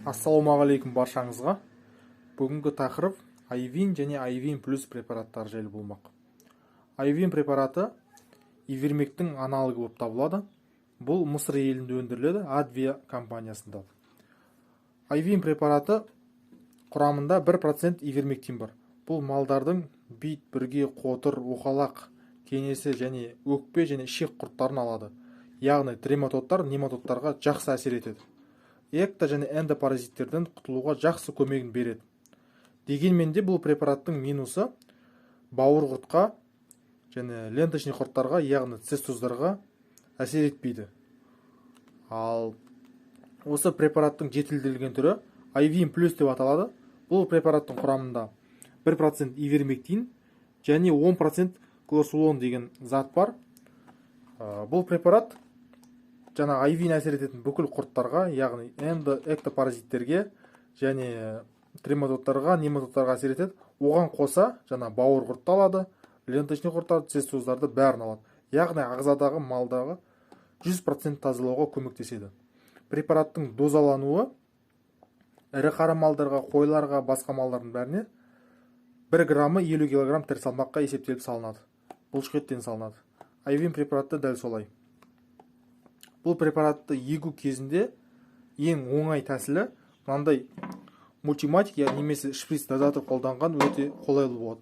Ассалаумағалейкум баршаңызға! Бүгінгі тақырып Айвин және Айвин плюс препараттары жайлы болмақ. Айвин препараты ивермектің аналогы болып табылады. Бұл Мысыр елінде өндіріледі, Адвия компаниясында. Айвин препараты құрамында 1% ивермектин бар. Бұл малдардың бит, бүрге, қотыр, оқалақ, кенесі және өкпе және ішек құрттарын алады, яғни трематодтар, нематодтарға жақсы әсер етеді. Экто және эндопаразиттерден құтылуға жақсы көмегін береді. Дегенмен де, бұл препараттың минусы: бауыр құртқа және ленточный құрттарға, яғни цестоздарға әсер етпейді. Ал осы препараттың жетілдірілген түрі Айвин плюс деп аталады. Бұл препараттың құрамында 1% ивермектин және 10% клорсулон деген зат бар. Бұл препарат жаңа Айвин әсер ететін бүкіл құрттарға, яғни эндо, эктопаразиттерге және трематодтарға, нематодтарға әсер етеді. Оған қоса жаңа бауыр құртты алады, ленточный құрттарды, цестоздарды, бәрін алады, яғни ағзадағы, малдағы 100% тазалауға көмектеседі. Препараттың дозалануы: ірі қара малдарға, қойларға, басқа малдардың бәріне 1 граммы 50 килограмм тірі салмаққа есептеліп салынады, бұлшықеттен салынады. Айвин препараты дәл солай. Бұл препаратты егу кезінде ең оңай тәсілі мынандай мультиматик я немесе шприц дозатор қолданған өте қолайлы болады.